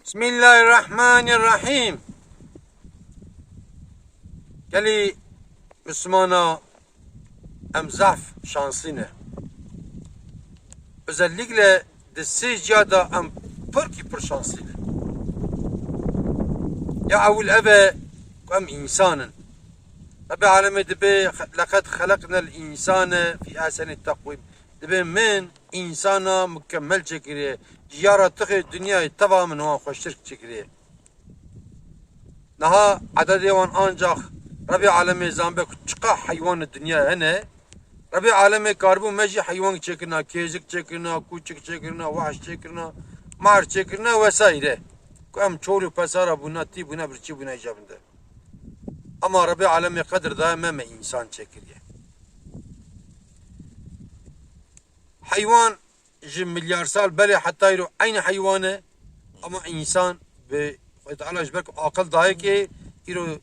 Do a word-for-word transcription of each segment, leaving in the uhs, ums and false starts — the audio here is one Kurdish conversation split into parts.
Bismillahirrahmanirrahim. Gelî Mislimana em zehf şansî ne. Özellikle di sê ciya de em pirkî pir şansî ne. Ya ewil ev e ku em însan in. Rebê alemê dibê, "Leqed xeleqnel însane fî ehsenî teqwîm." Dibê min însana mukemmel çêkiriye. Ji ya ratixê dinyayê teva min wan xweştir çêkiriye. Niha ededê wan ancax Rebê alemê zanbe ku çiqa heywan li dinyayê hene. Rebê alemê karibû me jî heywan çêkirina, kêzik çêkirina, kûçik çêkirina, wahş çêkirina, mar çêkirina wesaîre. Ku em çol û pesara bûna, tî bûna, birçî bûna îja binde. Ama Rebê alemê qedir daye me, me însan çêkiriye. Heywan ji milyar sal belê heta îro eynî heywan e, ama însan bi Xwedê Teala ji ber ku aqil dayikê îro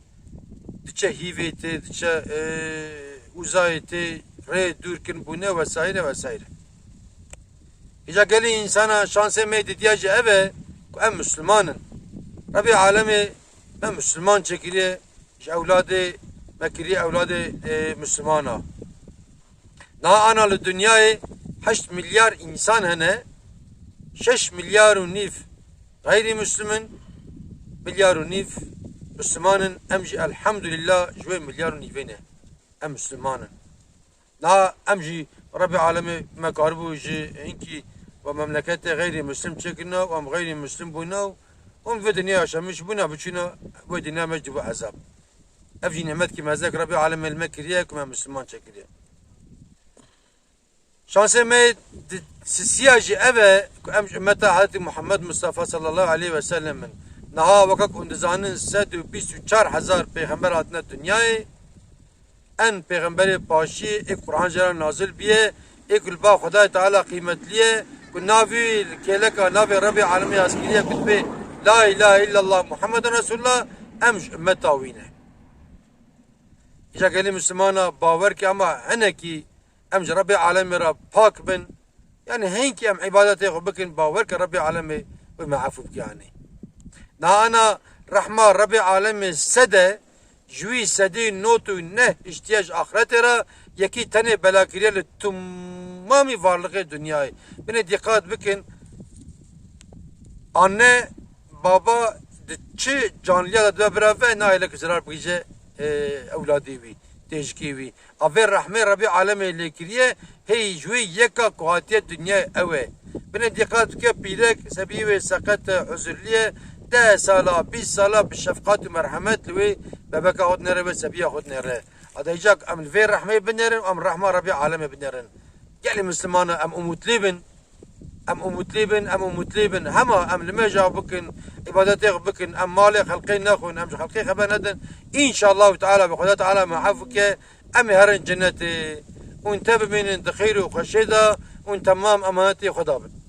diçe hîvê tê, diçe, e, uzayê tê, rê dûr kin bûne vesaire vesaire. Îca gelî însana şansê me didiya jî ev e ku em Misliman in. Rebê alemê me Misliman çêkiriye, ji ewladê me kiriye ewladê, e, Mislimana. Niha ana li dinyayê heşt milyar însan hene, şeş milyar û nîv xeyrî Mislim in, milyar û nîv Misliman in, em jî elhamdulillah ji wê milyar û nîvê ne. Em Misliman in. Niha em jî Rebê alemê me karibû ji hinkî we memleketê xeyrî Mislim çêkirina û em xeyrî Mislim bûna û em vê dinyayê yaşamiş bûna, biçûna wê dinya me jî dibû ezab. Ev jî nîmetkî mezek Rebê alemê li me kiriye ku me Misliman çêkiriye. Şansê me di sisiya jî ev e ku em ji ummeta Hezretî Muhammed Mustafa sallallahu aleyhi ve sellem in. Niha weke ku hûn dizanin sed û bîst û çar hezar pêxember hatine dinyayê. En pêxemberê paşî ê Quran jê re nazil biye, ê ku li ba Xwedayê Teala qîmetliye, ku navî li kêleka navê Rebê alemê yazkiriye ku dibê La ilahe illallah Muhammedun Resulullah, em ji ummeta wî ne. Îca gelî Mislimana bawer ke, ama hinekî em ji Rebê alemê re pak bin, yanî hinkî em îbadetê xwe bikin, bawer ke Rebê alemê wê me efû bike anî. Niha ana rehma Rebê alemê sed e, ji wî sedî nod û neh hiştiye ji axretê re, yekî tenê bela kiriye li timamî varlixê dinyayê. Binê dîqat bikin, anne baba di çi canliya de dibe bireve, nahêle ki zirar bigihîje, e, ewladê wî, têjikê wî. A vê rehmê Rebî alemê lê kiriye, hey ji wê yeka ku hatiye dinyayê ew e. Binê dîqat bike, pîrek, sebiyê wê seqet e, uzurlî ye, deh sala, bîst sala bi şefqat û merhemet li wê bebeka xwe dinêre, wê sebiya xwe dinêre. A de îca em li vê rehmê binêrin, em rehma Rebî alemê binêrin. Gelê Mislimana em umutlî bin. Em umutlî bin, em umutlî bin. Hema em limêja bikin, îbadetê xwe bikin, em malê xelqê nexwin, em ji xelqê xeber nedin. Înşallahu Teala bi Xweda Teala me ef bike, em ê herin cenetê. Hûn te bimînin di xêr û xweşê de, hûn temam emanetê Xweda bin.